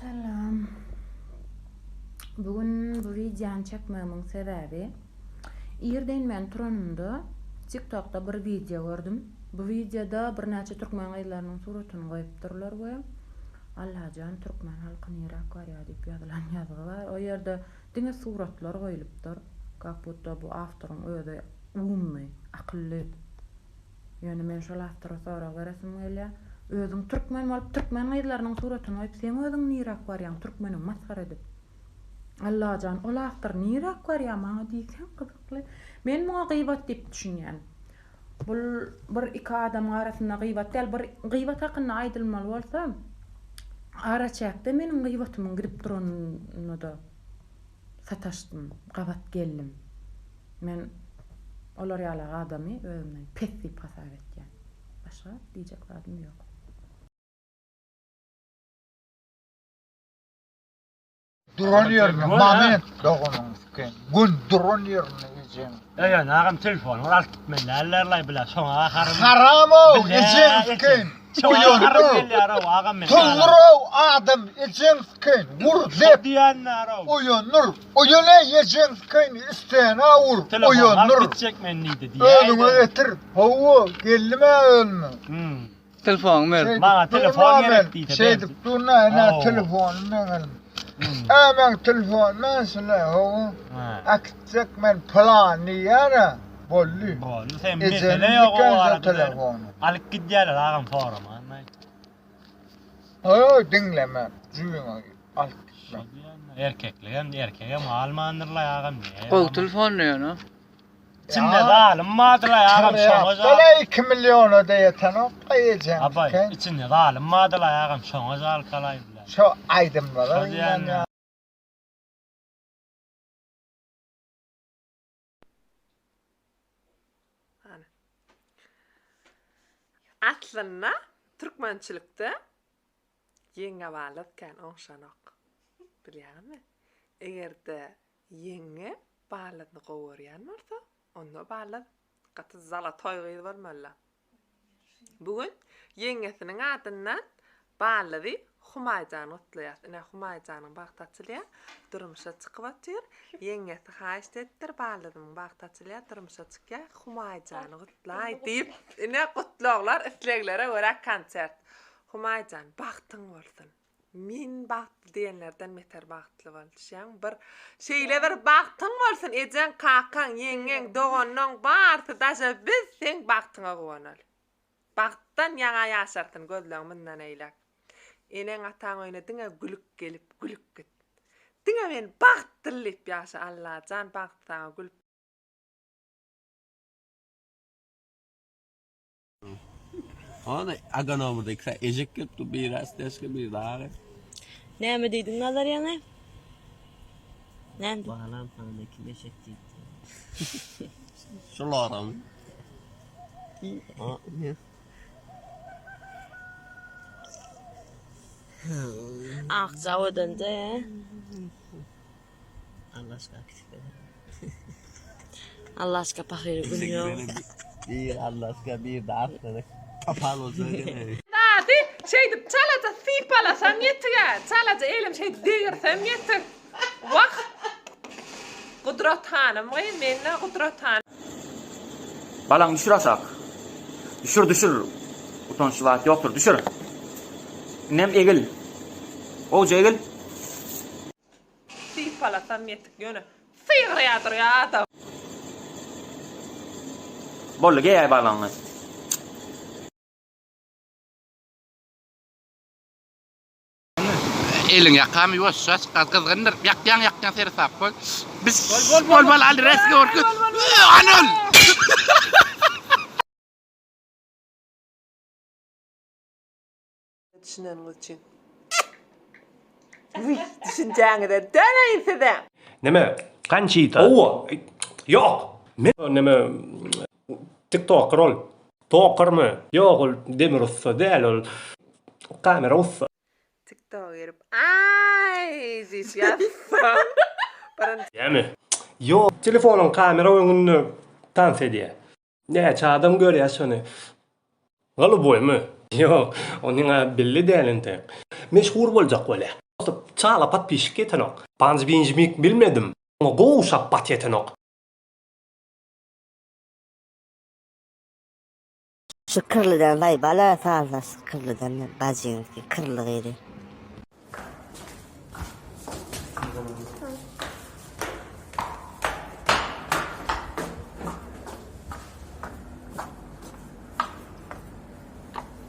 Salam. Bu gün bu wideony çekmegimiň sebäbi irden men turanymda TikTokda bir wideo gördüm. Bu wideoda birnäçe türkmen gyzlarynyň suratyny goýupdyrlar we Allajan türkmen halky niräk barýar diýip ýazylan ýazgy bar. O ýerde diňe suratlar goýlupdyr. Kak budda bu awtoryň özi ummy, akylly. Ýöne men şol awtora sorag beresim gelýär. Özüň türkmen bolup türkmen gyzlarynyň suratyny goýup seň özüň niräk barýaň türkmeni masgara edip. Allajan ol awtor niräk barýar maňa diýseň gyzykly. Men muňa gybat diýip düşünýän. Bul bir iki adamyň arasynda gybat däl bir gybat hakynda aýdylmaly bolsa araçäkde meniň gybatymyň gidip duranyna-da sataşdym, gabat geldim. Men olar ýaly adamy özümden pes diýip hasap etýän. Başga diýjek zadym ýok. Duran ýerinde moment doganyň siken. Gün duran ýerinde ejeň. Eýen agam telefony bir alyp gitmeli dällerlaý bile şoňa gaharym. Haram-ow ejeň siken. Oýandyr. Tuzdur-ow adam ejeň siken. Wur dep. Oýandyr. Oýan-eý ejeň siken isläne wur. Oýandyr. Özüňe getir. Hawa geldim-ä özüme. Telefonyňy ber. Maňa telefon gerek diýse ber. Şeýdip dur-na ene telefonym meň elim. Ä meň telefonym men hawa. Äkitjek men pylan diýýär-ä. Boldy. Boldy sen mesele ýok o arada. Alyp gidýärler agam soraman. Haý diňleme jübiňe alyp gitme. Erkekligem erkegem galmandyrlaý agam. Gowy telefondy ýöne. İçinde zalym bardylaý agam şoňa žal. Bala 2 milliona da ýetenok ejeň. Abaý içinde zalym bardylaý agam şoňa žalkalaý bilen. Şo aýdymlara ynanýan. Hany. Aslynda türkmençilikde ýeňňe balaz kän oňşanok. Bilýäňizmi? Eger-de Ýeňňe balazyny gowy görýän bolsa, onda balaz gaty zalatoý gyz bolmaly-da. Bu gün ýeňňesiniň adyndan balazy Humaýjany gutlaýas. Ine, Humaýjanyň bagty açylýar, durmuşa çykyp otyr. Ýeňňesi haýyşt edipdir, balazymyň bagty açylýar, durmuşa çykýar, Humaýjany gutlaý diýip. Ine, gutlaglar, isleglere görä konsert. Humaýjan, bagtyň bolsun! Men bagtly diýenlerden beter bagtly bol. Düşýäňmi? Bir şeýle bir bagtyň bolsun, ejeň, kakaň, ýeňňeň, doganlaň barysy daže biz seň bagtyňa guwanaly. Bagtdan ýaňa ýaşarsyn gözleň mundan eýläk. Eneň ataň öýüne diňe gülüp gelip, gülüp git. Diňe men bagtly diýip ýaşa Allajan bagt saňa gülüp Ona agonomurda ikisi ejek gelip dur, biri asteşka, biri dagy. Näme diýdiň Nazar ýaňy? Näme? Balam sana kim eşek diýdi. Şularam. Akja odanca ya. Allaşka kiçik Allaşka pahyr gün ýok. Bir Allaşka bir de arslana topal bolsa gerek. Zady şeýdip çalaja sypalasam ýetig-ä, çalaja elim şeýdip degirsem ýetig. Wah! Gudrat hanym gyz, men-ä Gudrat hanym. Balaňy düşür aşak. Düşür, düşür. Utançly zat ýokdur, düşür. Indem egil. Gowja egil. Sypalasam ýetik ýöne sygyrýa durýa adam. Boldy geýäý balaňy. Eliň ýakamy ýuwaşja çykar gyzgyndyr. Ýakýaň ýakýaň seresap bol. Biz bol bol al resmi gorky. Anol. Düşüneniňiz üçin. Wiý, düşünjäňize döneýin size. Neme? Konçita. Hawa. Ýok. Men neme tiktoker ol. Tokermi? Ýok ol demir ussa däl ol kamera ussa. Tiktoka girip aý diýip ýazsam birinji. Näme? Ýok, telefonyň kamera öňünde tans edýär. Näçe adam görýär şony. Goluboýmy? Ýok, onyň-a belli däl entek. Meşhur boljak bolýar. Çala podpisçik ýetenok. Panj binj mik bilmedim. Oňa gowy şapbat ýetenok. Şu kyrlydan laý bala salsa şu kyrlydan bajyňky kyrly gyzy.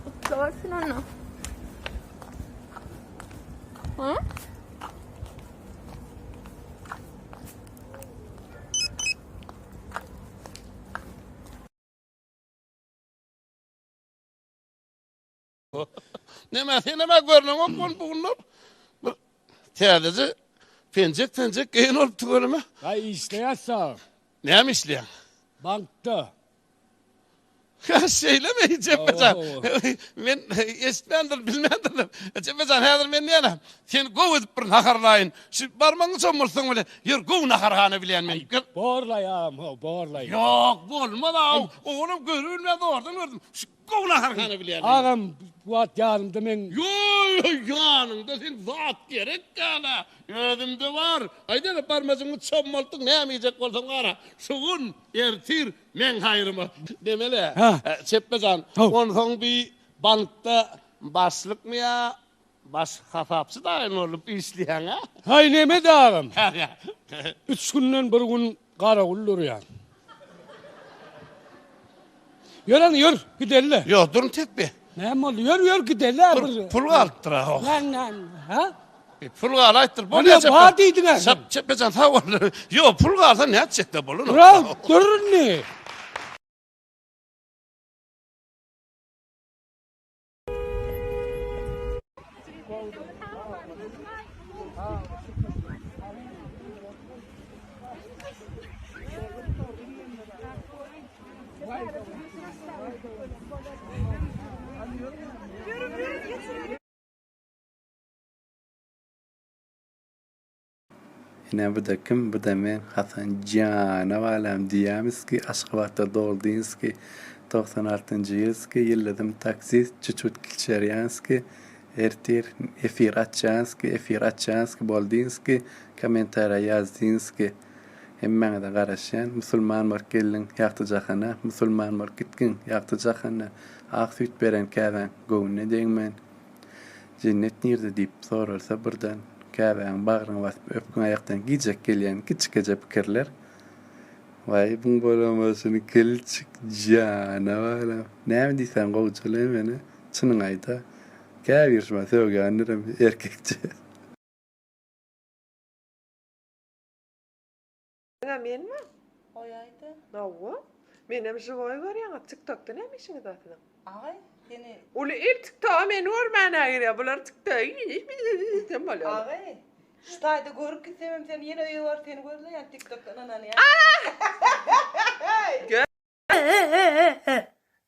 Gutly bolsun onda. Hı? Neme senem-ä görneňok bol bu günler. Bir täzeje penjek-penjek geýen bolup tüweleme. Aý işleýäs sag. Näme işleýäň? Bankda. Hä, şeýlemi, Jepbejan? Men eşitmändirin, bilmändirin. Jepbejan, häzir men näme, seni gowy edip bir naharlaýyn. Şu barmagyňy çommaltsaň bile, ýör gowy naharhana bilýän men. Aý, borlaý agam, how, borlaý. Ýok, bolmaz-aw. Owalam görübilmän zordan gördüm. Şu gowy naharhana bilýän men. Agam, bu wagt ýanymda meň. Ýo-ýo, ýanyňda seň zat gerek däl-ä. Özümde bar. Aýdana, barmajygyňy çommaltdyň, näme iýjek bolsaň bar-a. Şu gün, ertir Meň haýryma. Demeli. Çepbe jan, onsoň bi bankda başlykmy ýa baş hasapçy daýyn bolup işleýäň-ä? Haý, neme-de agam. Üç günden bir gün garawul durýan. Ýör hany, ýör, gideli-le. Ýok, dur entek bi. Näme boldy? Ýör, ýör, gideli-le bir. Pul galypdyr-a, ho. Näme, näme, hä? Pul galaýypdyr. Bolýa Çepbe. Bar diýdiň-ä sen. Çepbe jan sag bol. Ýok, pul galsa nätjek-dä bolan. Dur, dur indi. Ine bu-da kim, bu-da men, Hasan jana balam diýýämiski, Aşgabatda doldynski, 96 altynjy ýylski, ýyldyzym taksist, çuçut kilçerýanski, ertir efir açýanski, efir açýanski, boldynski, kommentariýa ýazdynski. Hemmäňize garaşýan, musulman bolup geldiň ýagty jahana, musulman bolup gitgin ýagty jahana, ak süýt beren käbäň göwnüne degmän. Jennet nirde diýip soralsa birden, käbäňi bagryňa basyp öpgün aýakdan gijek gelýän kiçikeje pikirler. Waý buň bolamasyny kilçik jana balam. Näme diýseň gowja-le meni, çynyňy aýda. Käbir şuma sögýändirem erkekçe. Diňe menmi? Goýaýda. Hawa. Menem žiwoý görýäňiz. Tiktokda näme işiňiz bar siziň? Agay, seni. Uly il tiktoga meni görmänä girýär. Bular tiktoga diýsem bolýar. Agay, şu taýda görüp gitsemem seni ýene öýe baryp seni gözleýän tiktokda ynananýan.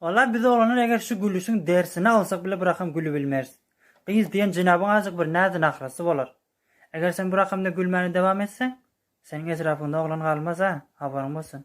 Walla biz oglanlar eger şu gülüşiň dersini alsak bile bir rakam gülübilmeris. Gyz diýen jenabyň azajyk bir näzi nahrasy bolar. Eger sen bu rakamda gülmäne dewam etseň, seniň etrapyňda oglan galmaz-a, habaryň bolsun.